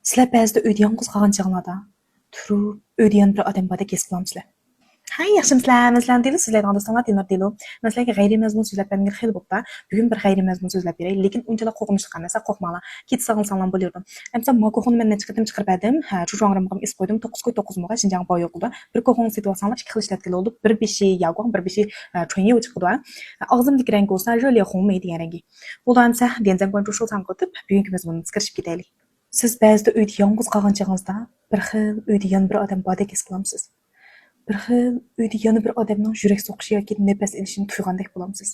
Sizlar ba'zida uyda yolg'iz qolgan chog'larda turib uyda yana bir odam bordek his qilamsizlar. Hay, yaxshimisizlar? Men sizlarni Dilo so'zlaydigan do'stinglar Dinur Dilo. Men sizlarga g'ayriy mazmun so'zlab bergim xeyli bo'pti. Bugun bir g'ayriy mazmun so'zlab beray, lekin unchalar qo'rqinchli emas, qo'rqmanglar. Kecha sog'insanglar bo'lardi. Amsa ma ko'xini men necha qatim chiqarib berdim. Ha, chuchvangrimga isib qo'ydim. 9 ko'y 9 mo'ga Xinjiang boy yo'q. Bir ko'xini setib olsanglar, ikki xil ishlatgili bo'ldi. Bir beshi yagong, bir beshi chunyu chiqdi. Og'zimdagi rang bo'lsa, 热烈红梅 degan rangi. Bo'ldi, amsa 点赞关注收藏 qilib, bugungi mazmunni kirishib ketaylik. Siz ba'zida uyda yolg'iz qolgan chog'ingizda bir xil uyda yana bir odam bordek his qilamsiz. Bir xil uyda yana bir odamning yurak so'qishi yoki nafas ilishini tuygandek bo'lamsiz.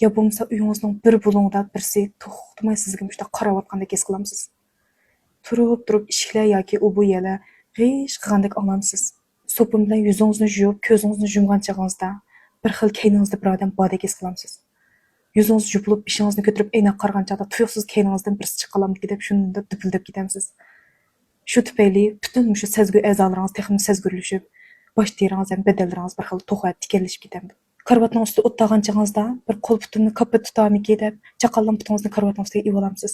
Yo bo'lmasa uyingizning bir bulung'ida birisi to'xtamay sizga mushundaq qarayotgandek his qilamsiz. Turib turib eshiklar yoki u bu yerlar g'ish qilgandek anglamsiz. Sopun bilan yuzingizni yuvib, ko'zingizni yumgan chog'ingizda bir xil keyningizda bir odam bordek his qilamsiz. Yuzingiz yupilib, beshingizni ko'tarib aynaga qaragan chog'da tuyuqsiz keyningizdan birisi chiqqanlamdiki deb shunda dupildab ketamsiz. Shu tufayli butun shu sezgu a'zolaringiz texmi sezgurlashib, bosh teringiz ham badanlaringiz bir xil to'xa tikanlashib ketadi. Karvatning ustida o'tirgan chog'ingizda bir qo'l putimni kappa tutamiki deb chaqallam putingizni karvatning ustiga ivib olamsiz.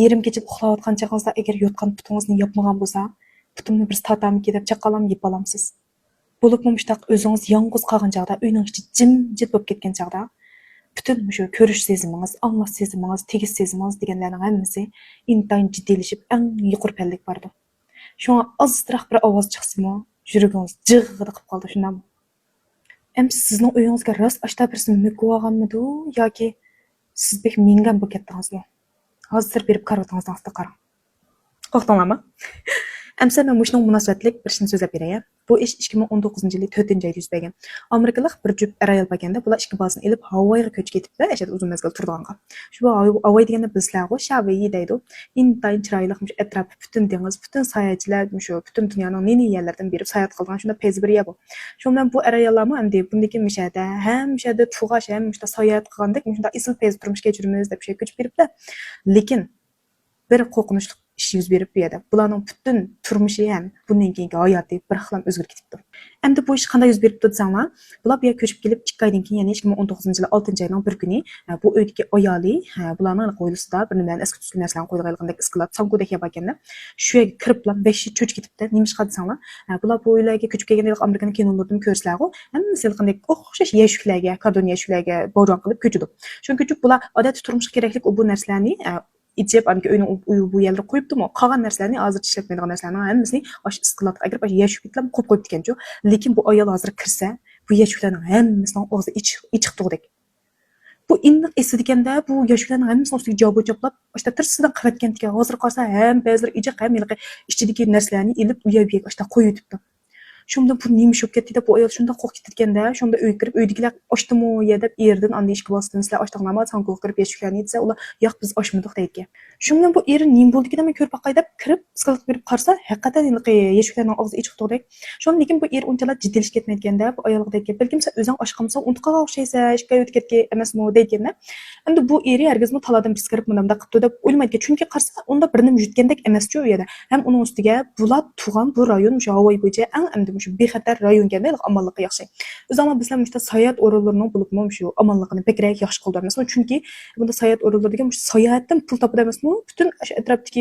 Yarim kecha uxlayotgan chog'ingizda agar yotgan putingizni yopmagan bo'lsa, putimni birisi tortamiki deb chaqallam yeb olamsiz. Bo'libmi mushtaq o'zingiz yolg'iz qolgan chog'da uyning ichi jimjit bo'lib ketgan chog'da butun shu ko'rish sezimingiz, anglash sezimingiz, tegish sezimingiz deganlarning hammasi intayin jiddiylashib, eng yuqori pallak bordi. Shunga ozroq bir ovoz chiqsimi, yuragingiz jig'ida qilib qoldi, shundami? Endi sizning uyingizga rost ashta birisi mo'kib olganmidi yoki siz bek mingan bo'lib ketdingizmi? Hozir berib karvatingizning ostiga qarang. Qo'rqdinglarmi? Әмсә мен мушның munosabatlik bir ishni so'zlab beray. Bu ish 2019 yili 4 oyda yuz bergan. Amerikalik bir jup er ayol bo'lganda, bular ikki bolasini ilib Havayga ko'chib ketibdi, o'sha uzun mezgil turdiganga. Shu Havay deganda bilsizlar-ku, Shavei deydi. Intayin chiroyli, shu atrofi butun dengiz, butun sayohatchilar shu butun dunyoning nini yerlaridan berib sayohat qilgan shunda pezi bir yer bu. Shu bilan bu er ayollarmi endi bundaki mishada ham mishada tug'ash ham shunda sayohat qilgandek shunda isil pezi turmush kechiramiz deb shu ko'chib beribdi. Lekin bir qo'rqinchli ish yuz berib bu yerda. Bularning butun turmushi ham bundan keyingi hayoti bir xil ham o'zgarib ketibdi. Endi bu ish qanday yuz beribdi desanglar, bular bu yerga ko'chib kelib 2 oydan keyin, ya'ni 2019 yil 6 oyning bir kuni bu uydagi ayoli bularning hovlisida bir nimani eski tuski narsalarni qo'yilgandek isqilat sankudek yer bor ekanda, shu yerga kirib bilan 5 cho'chib ketibdi. Nima ish desanglar, bular bu uylarga ko'chib kelganda Amerikani kinolardan ko'rsizlar-ku, hammasi qanday o'xshash yashiklarga, karton yashiklarga boron qilib ko'chidi. Shuni ko'chib bular odatda turmushga kerakli bu narsalarni ichib, anki uyning uyi bu yerga qo'yibdimi, qolgan narsalarni, hozir ishlatmaydigan narsalarning hammasini osh isqilatga kirib, osh yashik bilan qo'yib qo'yibdi ekanchu. Lekin bu ayol hozir kirsa, bu yashiklarning hammasining og'zi ichiq tug'dek. Bu inniq esidikanda bu yashiklarning hammasini ustiga javob choplab, o'sha tirsidan qilayotgan ekan. Hozir qolsa ham ba'zilar ichiq, ham yilqi ichidagi narsalarni ilib u yerga o'sha qo'yib yutibdi. Shunda bu nima ish bo'lib ketdi deb bu ayol shundoq qo'rqib ketganda, shunda uyga kirib, uydagilar ochdimi ya deb erdan anda ishga bosdim, sizlar ochdinglarmi, sanko'ga kirib yashiklarni desa, ular yo'q, biz ochmadik deydi. Shundan bu eri nima bo'ldi deb ko'rib boqay deb kirib, isqilatga berib qarasa, haqiqatan yashiklarning og'zi ichiq tug'dek. Shunda lekin bu er unchalar jiddiylashib ketmayotganda, bu ayolga deydi, balkim sen o'zing ochqansan, unutib qolgan o'xshaysan, ishga o'tib ketgan emasmi deyganda. Endi bu eri hargizmi taladan pis kirib bunday qilibdi deb o'ylamaydi, chunki qarasa unda bir nima yutgandek emaschu u yerda. Ham uning ustiga bular tug'an bu rayon shu Havay bo'yicha eng endi shu bexatar rayon ekanda, omonligi yaxshi. O'zinglar bizlar shu sayohat o'rinlarining bo'libmi shu omonligini bakrak yaxshi qildi emasmi? Chunki bunda sayohat o'rinlari degan shu sayohatdan pul topadi emasmi? Butun shu atrofdagi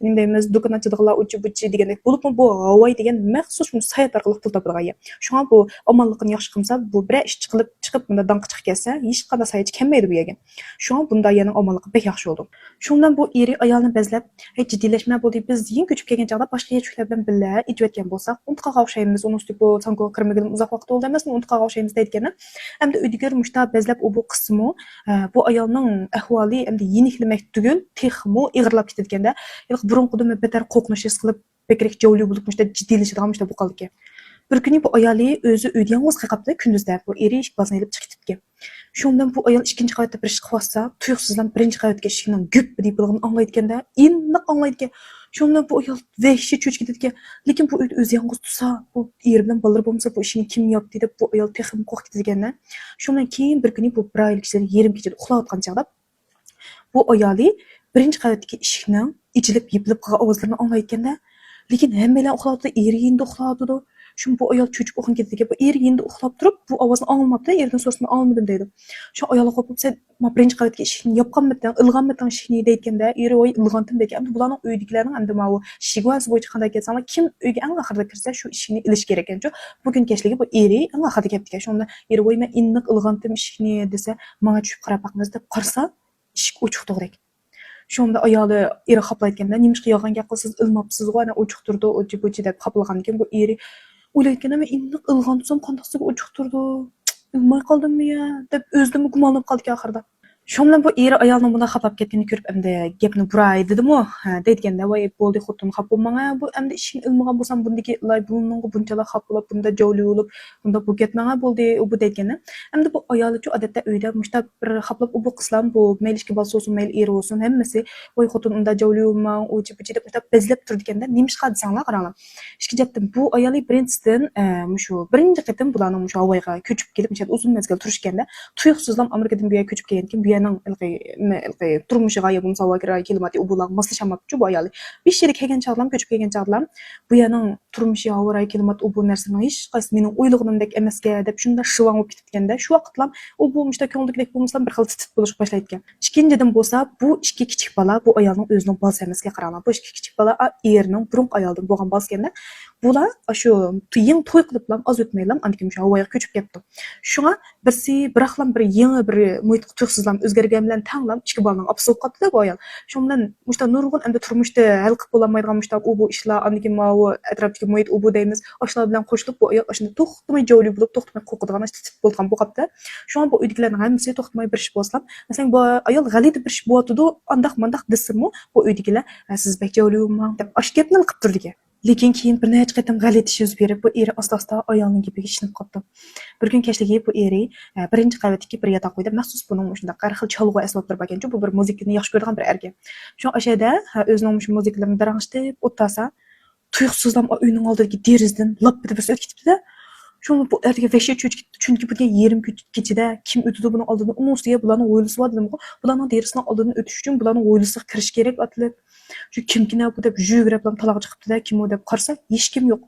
nima deymiz, do'kon ochadiganlar, uchi buchi degandek bo'libmi bu Havay degan maxsus shu sayohat orqali pul topadigan yer. Shunga bu omonligini yaxshi qilsa, bu bir ish qilib chiqib bunda danqi chiqib kelsa, hech qanday sayohatchi kelmaydi bu yerga. Shunga bunda yana omonligi bek yaxshi bo'ldi. Shundan bu eri ayolni bezlab, "Hey, jiddiylashma bo'ldi, biz yeng ko'chib kelgan chog'da boshqa yerliklar bilan birga ichayotgan bo'lsak, unutib qolgan o'xshaymiz, uni ustiga bu sankoga kirmaganim uzoq vaqt bo'ldi emasmi, unutib qolgan o'xshaymiz" deyotganda, endi uydagilar mushta bezlab u bu qismi, bu ayolning ahvoli endi yeniklamak tugul, texmi ig'irlab ketayotganda, burunqidan betar qo'rqinish his qilib, bakrak javli bo'lib mushta jiddiylashadigan mushta bu qoldi. Bir kuni bu ayoli o'zi uyda yolg'iz qolibdi kunduzda, bu eri eshik boshini ilib chiqib ketibdi. Shundan bu ayol ikkinchi qavatda bir ish qilyotsa, tuyuqsizdan birinchi qavatga eshikning gup deb yopilganini anglayotganda, aniq anglaydigan. Shundan bu ayol vahshiy cho'chib ketadigan. Lekin bu uyda o'zi yolg'iz tursa, bu eri bilan bolalar bo'lmasa, bu ishni kim yopdi deb bu ayol texim qo'rqib ketadigandan. Shundan keyin bir kuni bu bir oylik kishilar yarim kechada uxlayotgan chog'da bu ayoli birinchi qavatdagi eshikning ichilib yopilib qolgan ovozlarini anglayotganda, lekin hammalar uxlayotdi, eri endi uxlayotdi. Shu bu ayol cho'chib uyg'onib ketdi ekan. Bu eri endi uxlab turib, bu ovozni anglamabdi. Eridan so'rasam, "Angladim", deydi. Shu ayoli qo'rqib, "Sen ma birinchi qavatga eshikni yopqanmiдің, ilg'anmiдің eshikni?" deyotganda, eri "Voy, ilg'andim", deydi. Endi bularning uydagilarning endi mau shigvasi bo'yicha qanday ketsanglar, kim uyga eng oxirida kirsa, shu eshikni ilish kerak ekan. Bu kun kechligi bu eri eng oxirida kelibdi ekan. Shunda eri "Voy, men inniq ilg'andim eshikni", desa, "Manga tushib qarab boqmiz", deb qarasa, eshik ochiq tug'dek. Shunda ayoli eri xaplayotganda, "Nimishqa yolg'on gap qilsiz, ilmabsizg'u, ana ochiq turdi, uchi buchi", deb xaplagan ekan. Bu eri o'ylayotganda, "Men inniq ilg'an desam, qandoqsiga ochiq turdi, ilmay qoldimmi ya", deb o'zidimi gumonlanib qoldi oxirida. Shu bilan bu eri ayolning bunday xaplab ketganini ko'rib, endi gapni buray dedimu, deyotganda, "Voy, bo'ldi, xotin, xafa bo'lmang, bu endi eshikni ilmagan bo'lsam, bundagi buningga bunchalar xafa bo'lib, bunda javli bo'lib, bunda bu ketmang bo'ldi", u bu deyotganda. Endi bu ayoli odatda uyda mushtap bir xaplab u bu qizlam, bu mayli ikki bolasi bo'lsin, mayli eri bo'lsin, hammasi "Voy, xotin, unda javli bo'lmang", uchi buchi deb mushtap bezlab turdi. Nimishqa desanglar, qaranglar, ikki jihatdan bu ayoli birinchisidan shu birinchi qatim bularning shu Havoyga ko'chib kelib, uzun mezgil turishganda, tuyuqsizlam Amerikadan bu yerga ko'chib kelgan keyin bu yerning turmushiga yo bo'lmasa havo klimati u bularga moslasholmabdi. Bu ayoli 5 yil kelgan chog'lam, ko'chib kelgan chog'lam, bu yerning turmushi, havo rayi, klimat u bu narsaning hech qaysi mening o'ylaganimdek emasga deb shunda shivang bo'lib ketganda, shu vaqtlam u bu mushta ko'ngildagidek bo'lmasam, bir xil titit bo'lishga boshlaydi ekan. Ikkinchidan bo'lsa, bu ikki kichik bola bu ayolning o'zining bolasi emasga, qaranglar. Bu ikki kichik bola erining burunqi ayoldan bo'lgan bolasi ekanda. Bular shu yangi to'y qiliblam oz o'tmaylam andikin shu Havoyga ko'chib ketdi. Shunga birsi biroqlam bir yangi bir muhitga tuyuqsizlam o'zgargan bilan tanglam ikki bolaning opasi bo'lib qolibdida bu ayol. Shu bilan mushta nurg'un endi turmushda hal qilib bo'lolmaydigan mushta u bu ishlar, andikin mau atrofdagi muhit u bu deymiz, shular bilan qo'shilib bu ayol shunda to'xtamay javli bo'lib, to'xtamay qo'rqadigan, titit bo'lgan bo'lib qolibdi. Shunga bu uydagilarning hammasi to'xtamay bir ish bo'lsa, masalan, bu ayol g'alati bir ish bo'lyotidi, andaq mandaq desinmi, bu uydagilar "Siz bek javli bo'lmang", deb shu gapni qilib turdi. Lekin keyin bir necha qatim g'alati ish yuz berib, bu eri asta asta ayolning gapiga ishonib qoldi. Bir kun kechligi bu eri birinchi qavatdagi bir yotoq uyda maxsus buning shundoq har xil cholg'u asboblar bor ekan. Bu bir muzikani yaxshi ko'radigan bir erkak. Shu o'sha yerda o'zining shu muzikalarini darang'ishtirib o'tirsa, tuyuqsizlam uyning oldidagi derazadan lop etib birisi o'tib ketibdi-da. Shu bu ertaga vahshiy cho'chib ketdi, chunki bu degan yarim kechada kim o'tadi buning oldidan? Uning ustiga bularning hovlisi bor dedim, bularning derisining oldidan o'tish uchun bularning hovlisiga kirish kerak otilib. Shu kimkina bu deb yugurib talog'a chiqibdi-da, kim u deb qarasa, hech kim yo'q.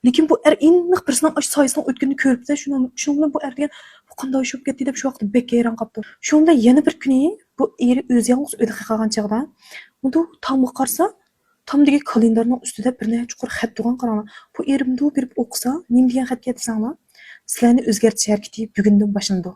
Lekin bu er aniq birisining soyasining o'tganini ko'ribdi. Shuning bilan bu er degan, bu qanday ish bo'lib ketdi deb shu vaqtda bek hayron qolibdi. Shunda yana bir kuni bu eri o'zi yolg'iz uyda qolgan chog'da bundu tomga qarasa, tomdagi kalendarning ustida bir necha qur xat turgan, qaranglar. Bu eri bundu berib o'qisa, nima degan xatga desanglar, "Sizlarni o'zgartish harakati bugundan boshlanadi.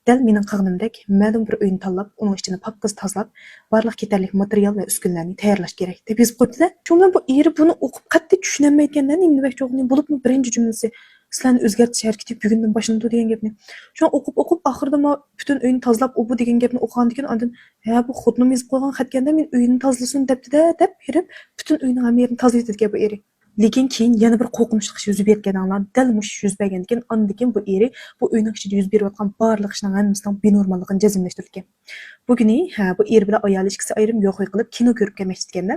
Dal mening qilganimdek ma'lum bir uyni tanlab, uning ichini papkiz tozalab, barliq ketarli material va uskunalarni tayyorlash kerak", deb yozib qo'yibdi-da. Shu bilan bu eri buni o'qib qat'iy tushunolmayotganda, nima demoqchi bo'lganini, bo'libmi birinchi jumlasi "Sizlarni o'zgartish harakati bugundan boshlanadi" degan gapni. Shuni o'qib o'qib, oxirida ma butun uyni tozalab u bu degan gapni o'qigandan keyin, andin "Ha, bu xotinim yozib qo'ygan xatganda men uyni tozalasin debdi-da", deb berib, butun uyni hamma yerini tozalaydi ekan bu eri. Lekin keyin yana bir qo'rqinchli ish yuz berganlar, dal mush yuz bergandan keyin, andan keyin bu eri bu uyning ichida yuz berayotgan barliq ishning hammasining benormalligini jazmlashtirgan. Bu kuni bu er bilan ayoli ikkisi ayrim yo'q qilib kino ko'rib kelmoqchi ekanda.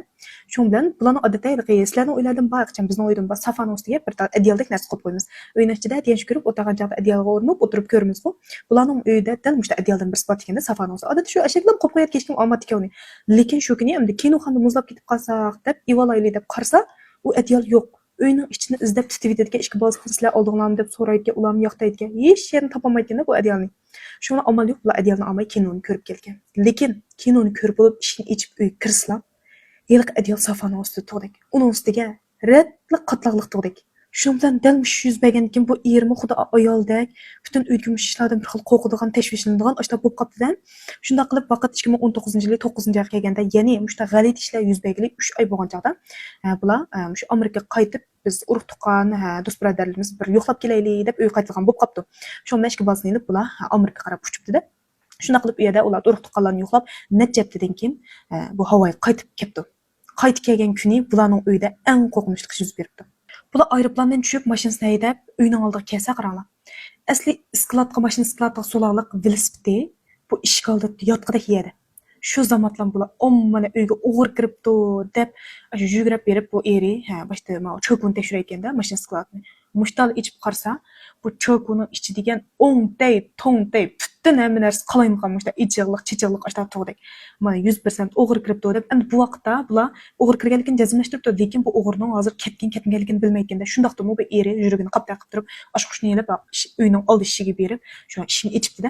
Shu bilan bularni odatda sizlarning uylardan bor, qachon bizning uydan bor, sofaning ustiga bir adyaldek narsa qo'yib qo'yamiz. Uyning ichida degan ko'rib o'tirgan chog'da adyalga o'rnib o'tirib ko'ramiz-ku. Bularning uyida dal mushta adyaldan birisi bor ekanda sofaning ustida. Odatda shu ashaklam qo'yib qo'yadi, hech kim olmaydi ekan uni. Lekin shu kuni endi kinoxonada muzlab ketib qolsak deb evalayli deb qarasa, u adyal yo'q. Uyning ichini izlab titib ekan, ikki bolasi "Sizlar oldinglarmi?" deb so'raydi ekan, ularni yoqtaydi ekan. Hech yerini topolmaydi ekan bu adyalni. Shuni amal yo'q, bular adyalni olmay kinoni ko'rib kelgan. Lekin kinoni ko'rib bo'lib, eshikni ochib uyga kirsam, yiliq adyal sofaning ustida tug'dik. Uning ustiga ratliq qatloqliq tug'dik. Shu bilan dal mush yuz bergandan keyin bu ermi xuddi ayoldek butun uydagi mush ishlardan bir xil qo'rqadigan, tashvishlanadigan oshlab bo'lib qolibdi-da. Shundoq qilib vaqt 2019-yili 9-oyga kelganda, ya'ni mushta g'alati ishlar yuz bergili 3 oy bo'lgan chog'da bular shu Amerikaga qaytib, biz urug' tuqqan do'st birodarlarimiz bir yo'qlab kelaylik deb uyga qaytadigan bo'lib qolibdi. Shu bilan ikki bolasini ilib bular Amerikaga qarab uchibdi-da. Shundoq qilib u yerda ular urug' tuqqanlarni yo'qlab, necha haftadan keyin bu Havoyga qaytib kelibdi. Qaytib kelgan kuni bularning uyida eng qo'rqinchli ish yuz beribdi. Bular aeroplandan tushib, mashinasini haydab uyning oldiga kelsa, qaranglar. Asli skladga, mashina skladga so'loqliq velosipedi bu eshik oldida yotqidek yerdi. Shu zamotdan bular ommani uyga o'g'ir kiribdi deb shu yugurib berib, bu eri boshda cho'pini tekshirayotganda mashina skladni Mushtal ichib qarasa, bu chokuning ichi degan o'ngtay, to'ngtay, butun hamma narsa qalaymaqan mushta ichig'liq, chichig'liq ashta tug'dek. Mana 100% o'g'ri kiribdi deb. Endi bu vaqtda bular o'g'ri kirganligini jazmlashtiribdi, lekin bu o'g'rining hozir ketgan ketmaganligini bilmayotganda, shundoqdimi bu eri yuragini qapday qilib turib, oshqushni ilib, uyning oldi eshigiga berib, shu eshikni ichibdi-da.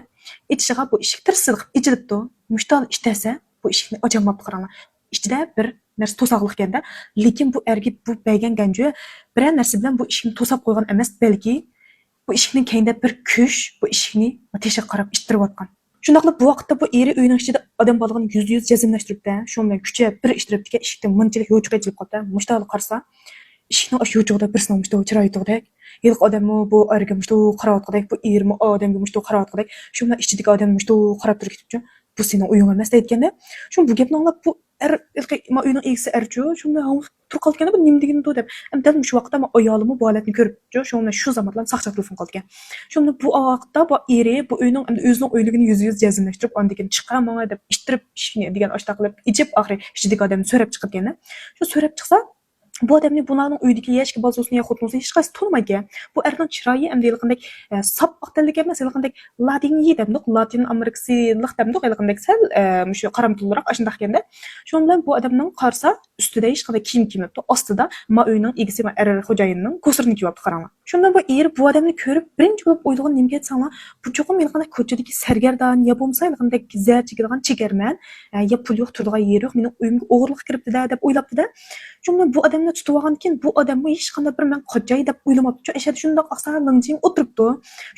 Ichishiga bu eshik tirsil qilib ichilibdi. Mushtal ishtasa, bu eshikni ocholmabdi, qaranglar. Ichida bir narsa to'saqliq ekanda, lekin bu erga bu bergan ganju biror narsa bilan bu eshikni to'sab qo'ygan emas, balki bu eshikning keynida bir kuch bu eshikni teshiga qarab ittiryotgan. Shundoq qilib bu vaqtda bu eri uyning ichida odam borlig'ini 100% jazmlashtiribdi. Shu bilan kuchab bir ishtiribdiki, eshikdan munchalik yo'chiq ochilib qoldi. Mushtaq qarasa, eshikning shu yo'chig'ida birisning mushtu chiroyi tug'dek. Yilqi odammi bu erga mushtu qarayotgandek, bu ermi odamga mushtu qarayotgandek, shu bilan ichidagi odam mushtu qarab turib ketibdi. Bu sening uying emas deyotganda, shu bu gapni anglab bu er uyning egasi erchu, shunda turib qolganda bu nima degani deb. Ham dal shu vaqtda ayolimi bu holatni ko'ribdi, shu bilan shu zamonlar saqchi telefon qilgan. Shunda bu vaqtda bu eri bu uyning endi o'zining uyligini 100% jazmlashtirib, andan keyin chiqaman deb ittirib eshikni degan ashta qilib ichib, oxiri ichidagi odamni so'rab chiqib. Shu so'rab chiqsa, bu odamni bularning uyidagi yashki bolasi yo xotin bo'lsin, hech qaysi tunimaydi. Bu erning chiroyi endi yilqindek sap oq tanlik emas, yilqindek latinyi demdiq, Latin Amerikasiliq demdiq, yilqindek sal shu qaramtilroq ashundaq ekanda. Shu bilan bu odamning qarsa, ustida hech qanday kiyim kiymabdi, ostida ma uyning egasi ma er xo'jayinining ko'sirini kiyyapti, qaranglar. Shundan bu er bu odamni ko'rib birinchi bo'lib o'ylagan nimaga desanglar, bu cho'qim yilqindek ko'chadagi sargardon yo bo'lmasa yilqindek zar chekadigan chekarman, yo pul yo'q, turadigan yeri yo'q, mening uyimga o'g'irlik kiribdi deb o'ylabdi-da. Shundan bu odamni tutib olgan keyin bu odamni hech qanday bir men qochay deb o'ylamabdi. Ashad shundoq aqsa lingjing o'tiribdi.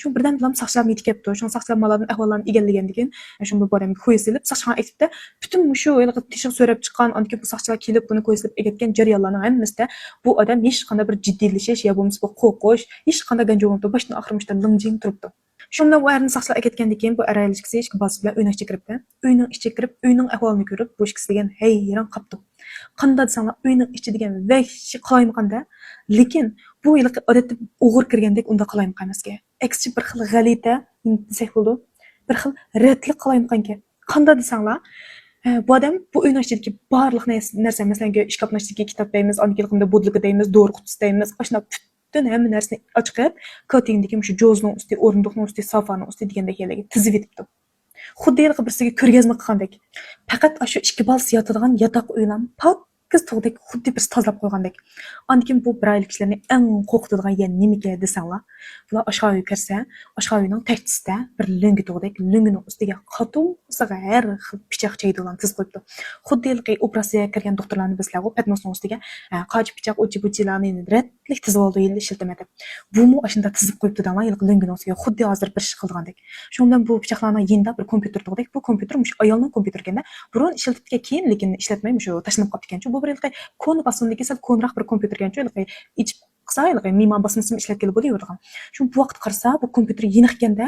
Shu birdan bilan saqchilar yetib kelibdi. Shu saqchilar malarning ahvollarini egallagandan keyin shu bu odamga ko'y silib saqchiga aytibdi. Butun shu yilqi teshiq so'rab chiqqan, andan keyin bu saqchilar kelib buni ko'y silib egatgan jarayonlarning hammasida bu odam hech qanday bir jiddiylashish yo bo'lmasa qo'rqish, hech qanday ganjo bo'lmabdi. Boshdan oxiri mushta lingjing turibdi. Shundan bu erni saqchilar ketgandan keyin bu er ayol ikkisi ikki bolasi bilan uyning ichiga kiribdi. Uyning ichiga kirib, uyning ahvolini ko'rib, bu ikkisi degan hayron qolibdi. Qanday desanglar, uyning ichi degan vahshiy qalaymaqanda, lekin bu yilqi odatda o'g'ir kirgandek unda qalaymaqan emasga. Aksicha bir xil g'alati desak bo'ldi. Bir xil ratli qalaymaqanka. Qanday desanglar, bu odam bu uyning ichidagi barliq narsa, masalan, shkafning ichidagi kitob deymiz, andan keyin budlika deymiz, dori qutisi deymiz, ashuna butun hamma narsani ochiqib, kotingdagi shu jozning usti, o'rindiqning usti, sofaning usti degandek yerlarga tizib yetibdi. Xuddi yilqi birsiga ko'rgazma qilgandek. Faqat shu ikki bolasi yotadigan yotoq uylam pokiz tug'dek, xuddi birsi tozalab qo'ygandek. Andan keyin bu bir oylik kishilarni eng qo'rqitadigan yer nimaka desanglar, bular oshxona uyga kirsa, oshxona uyning tagchisida bir lo'ngi tug'dek, lo'ngining ustiga qatumsiga har xil pichoq chaydilarni tizib qo'yibdi. Xuddi yilqi operatsiyaga kirgan doktorlarni bilsizlar-ku, patmosning ustiga qochi pichoq, uchi buchilarni ratlik tizib oldi, shiltama deb. Bumi ashunda tizib qo'yibdi dama, yilqi lo'ngining ustiga xuddi hozir bir ish qildigandek. Shu bilan bu pichoqlarning yonida bir kompyuter tug'dek. Bu kompyuter mush ayolning kompyuteri ekanda. Burun ishlatibdi, keyin lekin ishlatmay shu tashlanib qolibdi ekan. Bu bir yilqi koni fasondagi sal konroq bir kompyuter ekan, yilqi ichib qilsa, yilqi miyman bosmasam ishlatgani bo'laveradigan. Shu bu vaqt qarasa, bu kompyuter yeniq ekanda,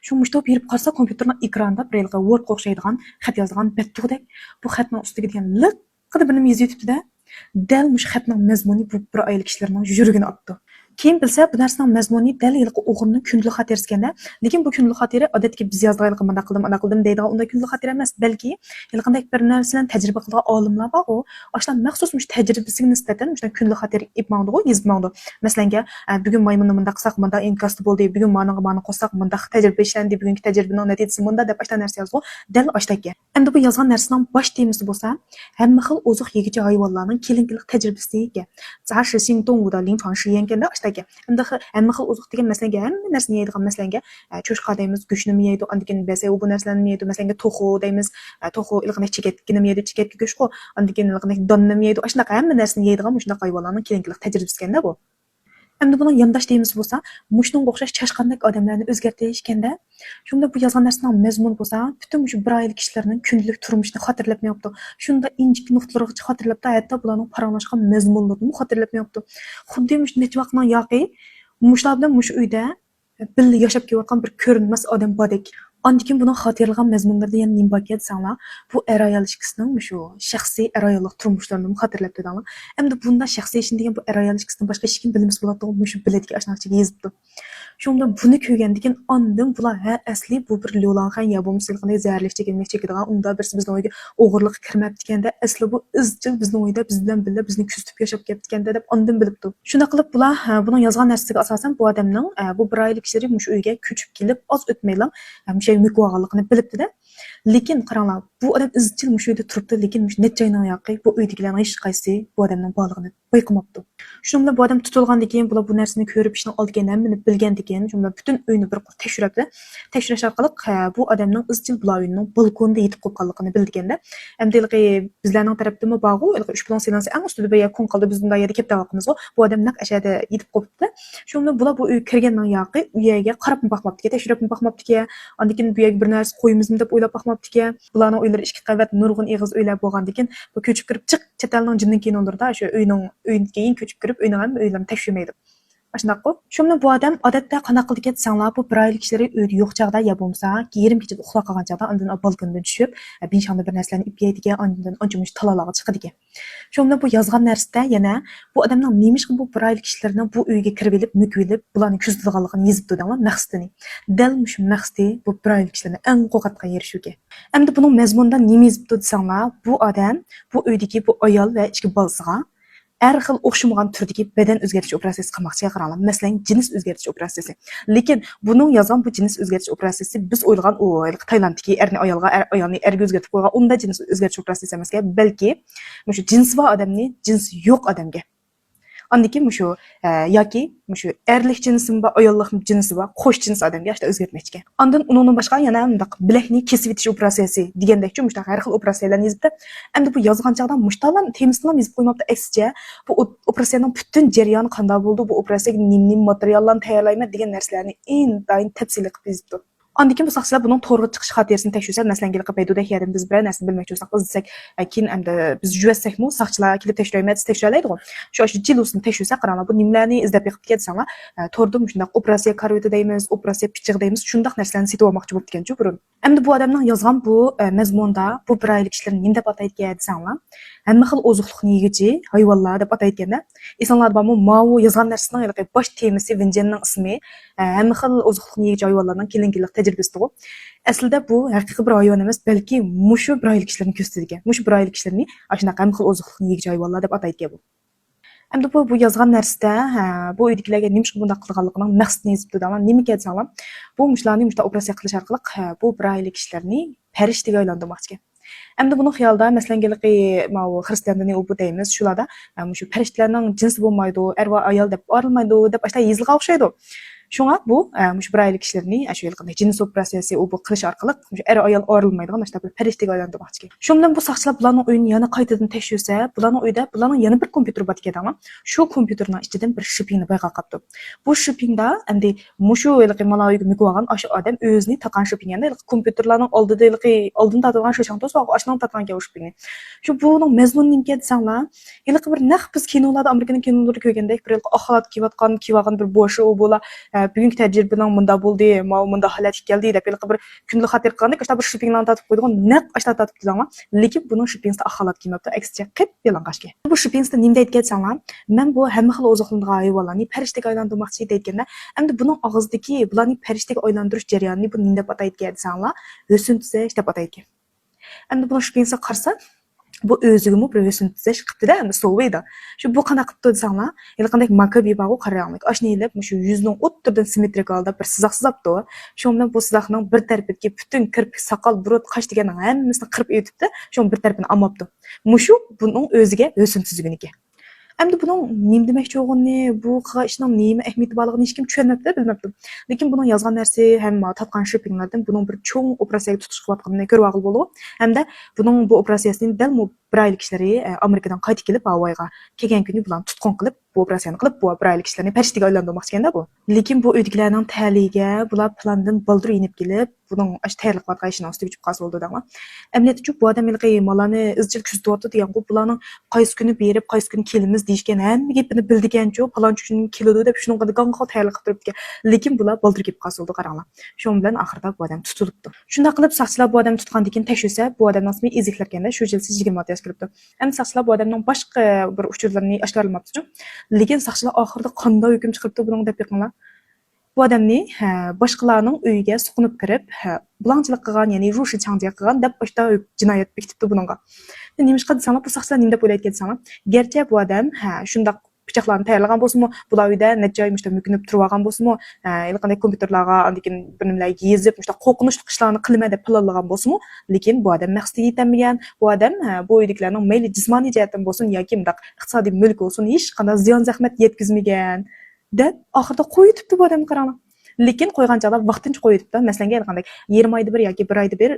shu mushtop berib qarasa, kompyuterning ekranida bir yilqi Wordga o'xshaydigan xat yozadigan bet tug'dek. Bu xatning ustiga degan liqqida bir nima yozib yetibdi-da. Dal mush xatning mazmuni bu bir oila kishilarning yuragini otdi. Keyin bilsa, bu narsaning mazmuni dal yilqi o'g'rining kundalik xotirasi ekanda, lekin bu kundalik xotira odatdagi biz yozdigan yilqi bunday qildim, anaqa qildim deydigan unday kundalik xotira emas, balki yilqindek bir narsani tajriba qiladigan olimlar bor-ku, ashlar maxsus mush tajribasiga nisbatan mushunday kundalik xotira ip mangdi-ku, yozib mangdi. Masalan, bugun maymunni bunday qilsak, bunday inkosda bo'ldi, bugun maningga mani qo'shsak, bunday tajriba ishlandi, bugungi tajribaning natijasi bunday deb ashlar narsa yozdi, dal ashtaki. Endi bu yozgan narsaning bosh temasi bo'lsa, hamma xil oziq yeguchi hayvonlarning kelinkalik tajribasi ekan. 杂食性动物的临床实验ekanda ashtaki. Endi hamma xil oziq degan masalan, hamma narsani yeydigan, masalan, cho'shqa deymiz, go'shtni yeydi, andan keyin basa bu narsalarni yeydi, masalan, to'xu deymiz, to'xu ilg'indek chekatgini yeydi, chekatki go'sht-ku, andan keyin ilg'indek donni yeydi, shunaqa hamma narsani yeydigan shunaqa hayvonlarning kelinkalik tajribasi ekanda bu. Endi buning yondosh temasi bo'lsa, mushunga o'xshash chashqandek odamlarni o'zgartirish ekanda. Shunda bu yozgan narsaning mazmuni bo'lsa, butun shu bir oylik kishilarning kundalik turmushini xotirlab mayapti. Shunda inchik nuqtalargacha xotirlabdi, hatto bularning paranglashgan mazmunlarini xotirlab mayapti. Xuddi mush necha vaqtning yoqi, mushlar bilan mush uyda birga yashab kelayotgan bir ko'rinmas odam bordek. Andan keyin buning xotirlagan mazmunlarida yana nima bor desanglar, bu er ayol ikkisining shu shaxsiy er ayollik turmushlarini xotirlab dedinglar. Endi bunda shaxsiy ishni degan bu er ayol ikkisidan boshqa hech kim bilmasa bo'ladi, mushu biladigan ashuna yozibdi. Shunda buni ko'rgandan keyin andin bular ha asli bu bir lo'lanxan yo bo'lmasa qanday zaharlik chekilmak chekadigan unda birisi bizning uyga o'g'irlik kirmabdi ekanda, asli bu izchil bizning uyda biz bilan birga bizni kuzatib yashab kelibdi ekanda deb andin bilibdi. Shunday qilib bular buning yozgan narsasiga asosan bu odamning bu bir oylik kishilar mushu uyga ko'chib kelib oz o'tmayla mushu yerga olganligini bilibdida. Lekin qaranglar, bu odam izchil mushu uyda turibdi, lekin mushu necha oyning yoqi bu uydagilarning hech qaysi bu odamning borlig'ini bayqamabdi. Shuning bilan bu odam tutilgandan keyin bular bu narsani ko'rib, ishning oldiga nimani bilgandan keyin shu bilan butun uyni bir tekshiribdi. Tekshirish orqali bu odamning izchil bular uyining balkonida yetib qo'yganligini bildiganda, endi bizlarning tarafdami borg'u, uch bilan selinsa eng ustida bir yer kun qoldi, biz bunday yerda ketayapmizg'u. Bu odam naq ashada yetib qo'yibdi. Shu bilan bular bu uyga kirgandan yoqi u yerga qarab boqmabdi, tekshirib boqmabdi. Andan keyin bu yerga bir narsa qo'ymizmi deb o'ylab boqmabdi. Bularning uylari ikki qavat nurg'un eg'iz uylar bo'lgandan keyin bu ko'chib kirib chiq chet elning jinning kinolarida shu uyning uydan keyin ko'chib kirib uyning hamma uylarini tekshirmaydi. Shundoq. Shu bilan bu odam odatda qanaqa qildi desanglar, bu bir oylik kishilar uyda yo'q chog'da yo bo'lmasa yarim kechada uxlab qolgan chog'da undan balkondan tushib, binshonda bir narsalarni ip yeydi ekan, undan ancha muncha talalarga chiqadi ekan. Shu bilan bu yozgan narsada yana bu odamning nemishqa bu bir oylik kishilarni bu uyga kirib olib, mukib olib, bularni kuzatadiganligini yozibdi denglar maqsadini. Dal shu maqsadi bu bir oylik kishilarni eng qo'rqatgan yeri shuki. Endi buning mazmunida nima yozibdi desanglar, bu odam bu uydagi bu ayol va ikki bolasiga har xil o'xshamagan turdagi badan o'zgartirish operatsiyasi qilmoqchi, qaranglar. Masalan, jins o'zgartirish operatsiyasi. Lekin buning yozgan bu jins o'zgartirish operatsiyasi biz o'ylagan u Tailanddagi erni ayolga, er ayolni erga o'zgartirib qo'ygan unda jins o'zgartirish operatsiyasi emas, balki shu jinsi bor odamni jinsi yo'q odamga. Andan keyin shu yoki shu erlik jinsi bor, ayollik jinsi bor, qo'sh jins odamga shu o'zgartmoqchi ekan. Andan undan boshqa yana bundaq bilakni kesib etish operatsiyasi degandekchi mushtaq har xil operatsiyalarni yozibdi. Endi bu yozgan chog'da mushtalam temasini yozib qo'ymabdi. Aksicha bu operatsiyaning butun jarayoni qanday bo'ldi, bu operatsiyaga nim-nim materiallarni tayyorlayman degan narsalarni intayin tafsiliy qilib yozibdi. Andan keyin bu soqchilar buning to'g'ri chiqish xotirasini tekshirsa, masalan, kelib Baiduda yerdan biz biror narsani bilmoqchi bo'lsak, izlasak, keyin endi biz juvatsakmi, soqchilar kelib tekshirmaydi, tekshiralaydi-ku. Shu jilusini tekshirsa, qaranglar, bu nimalarni izlab yiqib desanglar, to'rda shundoq operatsiya karavati deymiz, operatsiya pichig'i deymiz, shundoq narsalarni setib olmoqchi bo'lib ekanchu burun. Endi bu odamning yozgan bu mazmunda bu bir oylik kishilarni nima deb ataydi desanglar, hamma xil oziqlikni yeguchi hayvonlar deb ataydi. Esinglarda bormi, mau yozgan narsasining bosh temasi Vinjenning ismi, hamma xil oziqlikni yeguchi hayvonlarning keling-keling tajribasidir. Aslida bu haqiqiy bir hayvon emas, balki mushu bir oylik kishilarni ko'rsatadi ekan. Mushu bir oylik kishilarni shunaqa hamma xil oziqlikni yeguchi hayvonlar deb ataydi bu. Endi bu yozgan narsada bu uydagilarga nima uchun bundoq qilganligining maqsadini yozibdi. Nima desanglar, bu mushlarni mushta operatsiya qilish orqali bu bir oylik kishilarni farishtaga aylantirmoqchi ekan. Endi buni xiyolda, masalan, mau xristian dini u bu deymiz, shularda shu farishtalarning jinsi bo'lmaydi, er va ayol deb ayrilmaydi deb ashta yozilgan o'xshaydi. Shunga bu shu bir oylik kishilarni shu yilqidek jins operatsiyasi u bu qilish orqali shu er ayol ayrilmaydigan shu bir farishtaga aylantirmoqchi ekan. Shu bilan bu soqchilar bularning uyini yana qaytadan tekshirsa, bularning uyida bularning yana bir kompyuter bor ekan. Shu kompyuterning ichidan bir shipingni bayqab qolibdi. Bu shipingda endi mushu yilqi mana uyga mukib olgan o'sha odam o'zini taqan shiping, endi kompyuterlarning oldida yilqi oldin tortilgan shu shang to'sib oshining tortgan ekan u shipingni. Shu buning mazmuni nima desanglar, yilqi bir naq biz kinolarda, Amerikaning kinolarida ko'rgandek bir yilqi oq xalat kiyayotgan, kiyib olgan bir boshi u bo'la bugungi tajribaning bunda bo'ldi, mau bunda holat keldi deb yilqi bir kunlik xotir qilgandek ashta bir shipinglarni tortib qo'ydigan, naq ashta tortib desanglar, lekin buning shipingsida oq xalat kiymabdi, aksicha qip yalang'och ekan. Bu shipingsida nima deydi desanglar, men bu hamma xil oziqlanadigan hayvonlarni farishtaga aylantirmoqchi deyotganda, endi buning og'zidagi bularni farishtaga aylantirish jarayonini bu nima deb ataydi desanglar, husn tuzash deb ataydi. Endi buni shipingsiga qarasa, bu o'zigimi bir husn tuzash qilibdida, endi soviydi. Shu bu qanaqa qilibdi desanglar, yilqandek makabi borku qaranglik, ashni ilib shu yuzining o'ttirdan simmetrik holda bir sizoq sizabdi. Shu bilan bu sizoqning bir tarafidagi butun kirpik, soqol, burut, qash deganning hammasini qirib o'tibdi, shu bir tarafini olmabdi. Mushu buning o'ziga husn tuzagan ekan. Endi buning nima demoqchi bo'lganini, bu qilgan ishning nima ahamiyati borligini hech kim tushunmabdi, bilmabdi. Lekin buning yozgan narsa ham topgan shipinglardan buning bir cho'ng operatsiyaga tutish qilayotganini ko'rib olg'ili bo'ldi. Hamda buning bu operatsiyasini dal Bir oila kishilari Amerikadan qaytib kelib Havayga kelgan kuni bularni tutqun qilib, bu operatsiyani qilib, bu bir oila kishilarni farishtaga aylantirmoqchi ekanda bu. Lekin bu uydagilarning taliga bular plandan baldir inib kelib, buning tayyorlik qilayotgan ishining ustiga uchib qolsa bo'ldi danglar. Amaliyotda bu odam heliqi malani izchil kuzatyapti degan, bularning qaysi kuni berib, qaysi kuni kelamiz deyishgan hamma gapini bildiganchu, palonchi kuni keladi deb shuning gangga tayyorlik qilib turibdi. Lekin bular baldir kelib qolsa bo'ldi, qaranglar. Shu bilan oxirida bu odam tutilibdi. Shunday qilib saqchilar bu odamni tutgandan keyin tekshirsa, bu odamning ismi Eziklar ekanda, shu yil 26 yoshga kiribdi. Endi saqchilar bu odamning boshqa bir uchurlarini oshkorlamabdi. Lekin saqchilar oxirida qanday hukm chiqaribdi buning deb beqinglar. Bu odamni boshqalarning uyiga suqinib kirib, bulangchilik qilgan, ya'ni 入室强奸 qilgan deb boshda jinoyat bekitibdi buningga. Nima desanglar, bu saqchilar nima deb o'ylaydi desanglar, garchi bu odam shundoq pichoqlarni tayyorlagan bo'lsinmi, bular uyda necha oy mushta mukinib turib olgan bo'lsinmi, qanday kompyuterlarga andikin bir nimalarga yezib, mushta qo'rqinchli ishlarni qilma deb planlagan bo'lsinmi, lekin bu odam maqsadiga yetolmagan. Bu odam bu uydagilarning mayli jismoniy jihatdan bo'lsin yoki bundaq iqtisodiy mulk bo'lsin, hech qanday ziyon zahmat yetkazmagan deb oxirida qo'yitibdi bu odamni, qaranglar. Lekin qo'ygan chog'da vaqtincha qo'yitibdi. Masalan, qanday yarim oyda bir yoki bir oyda bir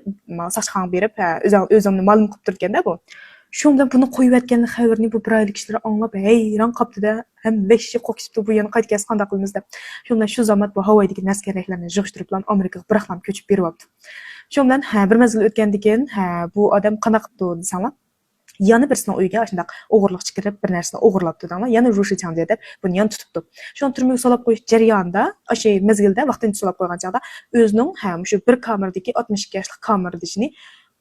saqchixonaga berib, o'zimni ma'lum qilib turganda bu. Shu bilan buni qo'yib aytgan xabarni bu bir oylik kishilar anglab hayron qolibdida, ham vahshiy qo'rqishibdi, bu yana qaytib kelsa qanday qilamiz deb. Shu bilan shu zamot bu Havaydagi narsa-keraklarni yig'ishtirib bilan Amerikaga biroqlam ko'chib beryapti. Shu bilan bir mezgil o'tgandan keyin bu odam qanaqa qilibdi desanglar, yana birisinin uyiga shundoq o'g'irlikchi kirib bir narsani o'g'irlabdi danglar, yana 入室强奸 deb buni yana tutibdi. Shuni turmaga solib qo'yish jarayonida, o'sha mezgilda vaqtincha solib qo'ygan chog'da o'zining shu bir kameradagi 62 yoshli kameradishini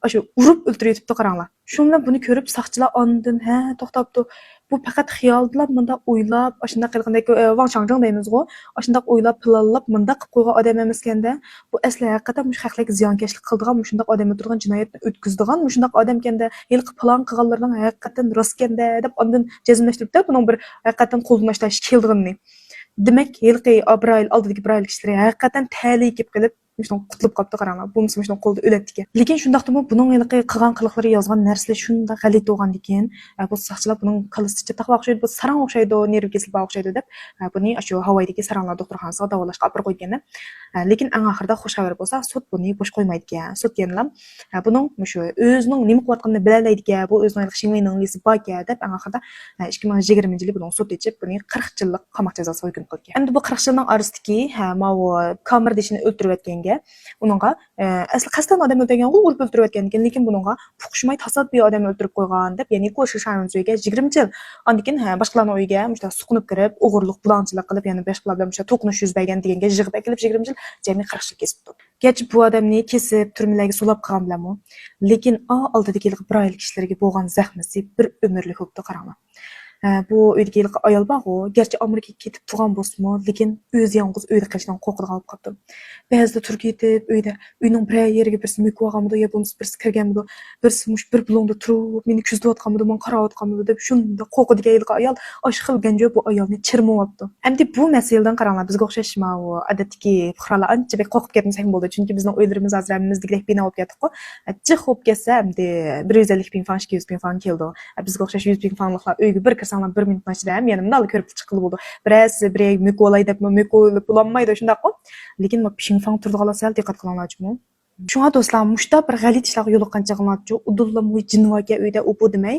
o'sha urib o'ltirib, qaranglar. Shu bilan buni ko'rib saqchilar ondin to'xtabdi. Bu faqat xiyoldilar, bundaq o'ylab, shundoq qilgandek 妄想症 deymizg'u, shundoq o'ylab, planlab bundaq qilib qo'ygan odam emaskanda, bu asli haqiqatan mush haqlik ziyonkashlik qildigan, shundoq odam o'tirgan jinoyatni o'tkazdigan shundoq odamkanda, heliqi plan qilganlarning haqiqatan rostkanda deb ondin jazmlashtiribdi buning bir haqiqatan qo'ldan ishlash keldiganini. Demak, heliqi bir oy oldidagi bir oylik kishilar haqiqatan tali kelib qilib shundan qutulib qolibdi, qaranglar. Bo'lmasa shundan qo'lda o'ladi ekan. Lekin shundaqdimi buning heliqi qilgan qiliqlari, yozgan narsalar shundoq g'alati bo'lgandan keyin bu saqchilar buning kallasi chataq o'xshaydi, bu sarang o'xshaydi, nerv kasali bor o'xshaydi deb buni shu Havaydagi saranglar doktorxonasiga davolashga olib qo'yganda. Lekin eng oxirida xush xabar bo'lsa, sud buni bo'sh qo'ymaydi ekan. Sud yana buning shu o'zining nima qilayotganini bilalaydi ekan, bu o'zining 行为能力 si bor ekan deb eng oxirida 2020 yili buni sud ichib, buni 40 yillik qamoq jazosiga hukm qilgan. Endi bu 40 yilning orasidagi mau kamerdishini o'ltirib o'tganga uningga asli qasddan odam o'ldirgan, urib o'ltirib o'tgan ekan, lekin buningga fuqishmay tasodifiy odam o'ltirib qo'ygan deb, ya'ni 过失杀人罪 ga 20 yil. Andan keyin boshqalarning uyiga mushta suqinib kirib, o'g'irlik, bulangchilik qilib, ya'ni boshqalar bilan mushta to'qinish yuz bergan deganga yig'ib akilib 20 yil, jami 40 yil kesibdi. Garchi bu odamni kesib turmalarga sulab qilgan bilanmi, lekin a oldidagi bir oylik kishilarga bo'lgan zahmasi bir umrlik bo'libdi, qaranglar. Bu uydagi ayol borg'u, garchi Amerikaga ketib turgan bo'lsinmi, lekin o'zi yolg'iz uyda qilishdan qo'rqadigan bo'lib qolibdi. Ba'zida turib ketib uyda, uyning biror yeriga birisi mo'kib olganmidi yo bo'lmasa birisi kirganmidi, birisi mush bir bulungda turib meni kuzatayotganmidi, man qarayotganmidi deb shunday qo'rqadigan ayol shu xil ganjo bu ayolni chirmayapti. Endi bu masaladan qaranglar, bizga o'xshash mau odatdagi fuqarolar ancha bek qo'rqib ketmasak bo'ldi, chunki bizning uylarimiz hozir hammamizdagidek bino bo'lib ketdiku. Jiq bo'lib ketsa, endi 150 平方, 200 平方 keldi. Bizga o'xshash 100 平方 liklar uyga bir kirsanglar bir minutning ichida ham yana bundoq ko'rib chiqqili bo'ldi. Birasi bir mo'kib olay deb mo'kib bo'lolmaydi shundoqku. Lekin 平方 turdiganlar sal diqqat qilinglarchimi. Shunga do'stlar, mushta bir g'alati ishlarga yo'liqqan chig'inlarchu, udullam jinvaka uyda u bu demay,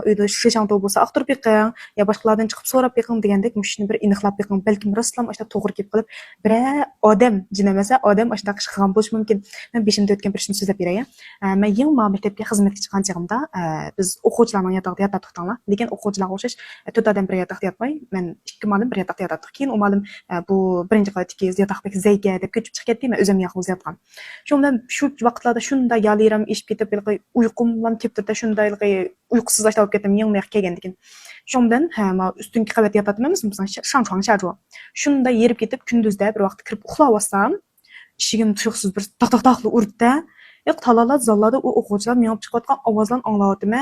uyda 摄像头 bo'lsa axtirib beqing, yo boshqalardan chiqib so'rab beqing degandek mushuni bir aniqlab beqing. Balkim rostlam o'sha to'g'ri kelib qolib, biror odam jin emasa, odam o'shundoq ish qilgan bo'lishi mumkin. Men beshimda o'tgan bir ishni so'zlab beray. Men yangi maktabga xizmatga chiqqan chig'imda biz o'quvchilarning yotog'ida yotardik, lekin o'quvchilarga o'xshash to'rt odam bir yotoqda yotmay, men ikki muallim bir yotoqda yotardik. Keyin u muallim bu birinchi qavatdagi yotoq bek zayka deb ko'chib chiqib ketdi, men o'zim yolg'iz yotgan. Shu bilan shu vaqtlarda shunday yaliram eshib ketib, uyqum ham kelib turdi, shunday uyqusizlashib bo'lib ketdim, yangi kelgandan keyin. Shu bilan ustungi qavatda yotadim emasmi, 上床下桌. Shunday yerib ketib, kunduzda bir vaqt kirib uxlab olsam, eshigim tuyuqsiz bir taq taq taq urdi. Yo'q, talalar zallarda u o'quvchilar miyop chiqayotgan ovozlarni anglayaptim,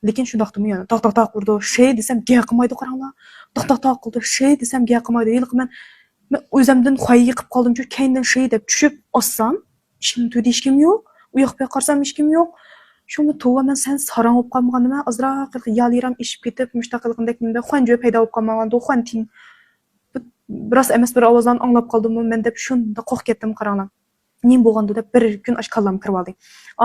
lekin shundoqdimi yana taq taq taq urdi. Shay desam gap qilmaydi, qaranglar. Taq taq taq qildi, shay desam gap qilmaydi. Yilqi men o'zimdan xoyi qilib qoldim, chunki keyindan shay deb tushib ossam, eshikning tubida hech kim yo'q. U yoq bu yoqqa qarasam hech kim yo'q. Shunda tova man san sarang bo'lib qolmaganman, ozroq yaliram eshib ketib, mushtaq qilgandek nimda 幻觉 paydo bo'lib qolmagan, 幻听. Biroz emas bir ovozlarni anglab qoldimmi men deb shunda qo'rqib ketdim, qaranglar. Nima bo'lgandi deb bir kun ash kallam kirib oldi.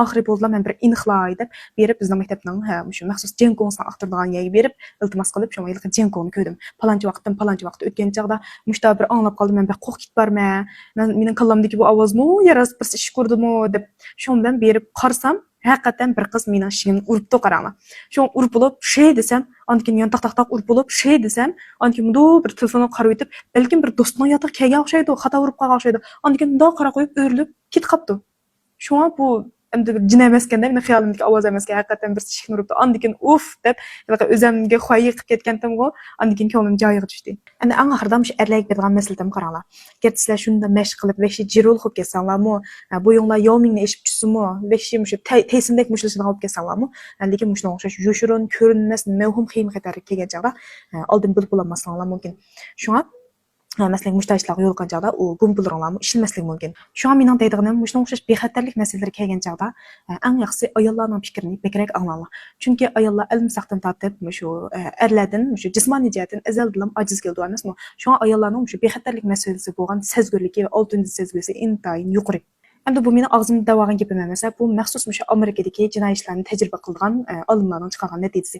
Oxiri bo'ldilar, men bir aniqlay deb berib, bizning maktabning shu maxsus jenkongsini axtaradigan yerga berib, iltimos qilib, shu yilqi jenkongni ko'rdim. Palonchi vaqtdan palonchi vaqt o'tgan chog'da mushta bir anglab qoldim, men bir qo'rqib borma, men mening kallamdagi bu ovozmi, yo rost bir ish ko'rdimi deb, shu bilan berib qarasam, haqiqatan bir qiz mening eshigimni uribdi, qaranglar. Shu urib bo'lib, "Shey" desam, andan keyin yana taq taq taq urib bo'lib, "Shey" desam, andan keyin mundoq bir telefonni qarab o'tib, balkim bir do'stining yotog'i kelgan o'xshaydi, xato urib qolgan o'xshaydi. Andan keyin mundoq qarab qo'yib, o'rilib ketib qolibdi. Shunga bu endi bir jin emaskanda, meni xayolimdagi ovoz emaskan, haqiqatan bir eshikni uribdi. Andan keyin "Uf" deb o'zimga xoyi qilib ketgandim-ku. Andan keyin ko'nglim joyiga tushdi. Endi eng oxirida shu erlarga beradigan maslahatim, qaranglar. Agar sizlar shunda mashq qilib, vahshiy jirul qilib ketsanglarmi, bo'yinglar yomingni eshib tushsinmi, vahshiy shu taysimdek mushlashadigan bo'lib ketsanglarmi, lekin shunga o'xshash yoshirin, ko'rinmas, mavhum xiyim xatarga kelgan chog'da oldin bilib bo'lolmasliginglar mumkin. Shunga masalan, mushtajlarga yo'liqqan chog'da u gumbullaringlarmi ishilmasligi mumkin. Shunga mening deydiganim, mushunga o'xshash bexatarlik masalalari kelgan chog'da eng yaxshisi ayollarning fikrini bakrak anglanglar. Chunki ayollar ilmsaqdan tortib shu erlardan shu jismoniy jihatdan azaldan ojiz keldi emasmi? Shunga ayollarning shu bexatarlik masalasi bo'lgan sezgirligi va oltinchi sezgisi intayin yuqori. Endi bu meni og'zimda davogan gapim emas, bu maxsus shu Amerikadagi jinoiy ishlarni tajriba qilgan olimlarning chiqargan natijasi.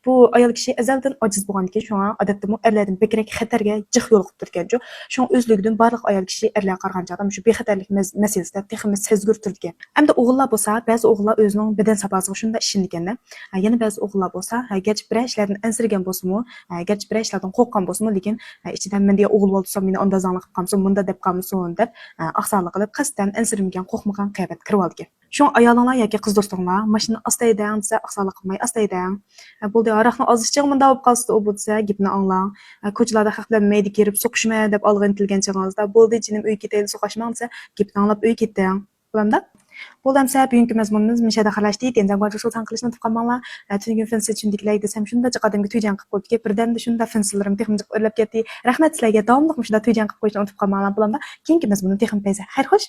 Bu ayol kishi azaldan ojiz bo'lgandan shunga odatda erlardan bakrak xatarga jiq yo'liqib turgan. Shunga o'zligidan barliq ayol kishi erlarga qaragan chog'da shu bexatarlik masalasida texmi sezgir turgan. Endi o'g'illar bo'lsa, ba'zi o'g'illar o'zining badan safosiga shunda ishonadi, yana ba'zi o'g'illar bo'lsa, garchi biror ishlardan ansiragan bo'lsa-mu, garchi biror ishlardan qo'rqqan bo'lsa-mu, lekin ichidan "Men degan o'g'il bo'lsam, meni ondazanlik qilib qolmasin, bunda deb qolmasin" deb oqsonlik qilib, qasddan ansirmagan, qo'rqmagan qiyofat kirib oldi. Shu ayolinglar yoki qiz do'stinglar mashina asta haydang desa, oqsonlik qilmay asta haydang. Bo'ldi, aroqni oz iching, bunda bo'lib qolsa, u bu desa, gapni anglang. Ko'chalarda haq bilan mayda kirib so'qishma deb olg'a intilgan chog'ingizda, "Bo'ldi, jinim, uyga ketaylik, so'qashmang" desa, gapni anglab uyga keting. Bo'lamda? Bo'ldi, amsa bugungi mazmunimiz mishada xirlashdi. 点赞、关注、收藏 qilishni unutib qolmanglar. Tunugun 粉丝 tushundiklar desam, shunda jiq odamga tuyjan qilib qo'yibdi. Birdamda shunda 粉丝 larim texmi jiq o'rlab ketdi. Rahmat sizlarga, davomli shunda tuyjan qilib qo'yishni unutib qolmanglar. Bo'lamda? Keyingi mazmunni texmi payza. Xayr, xo'sh.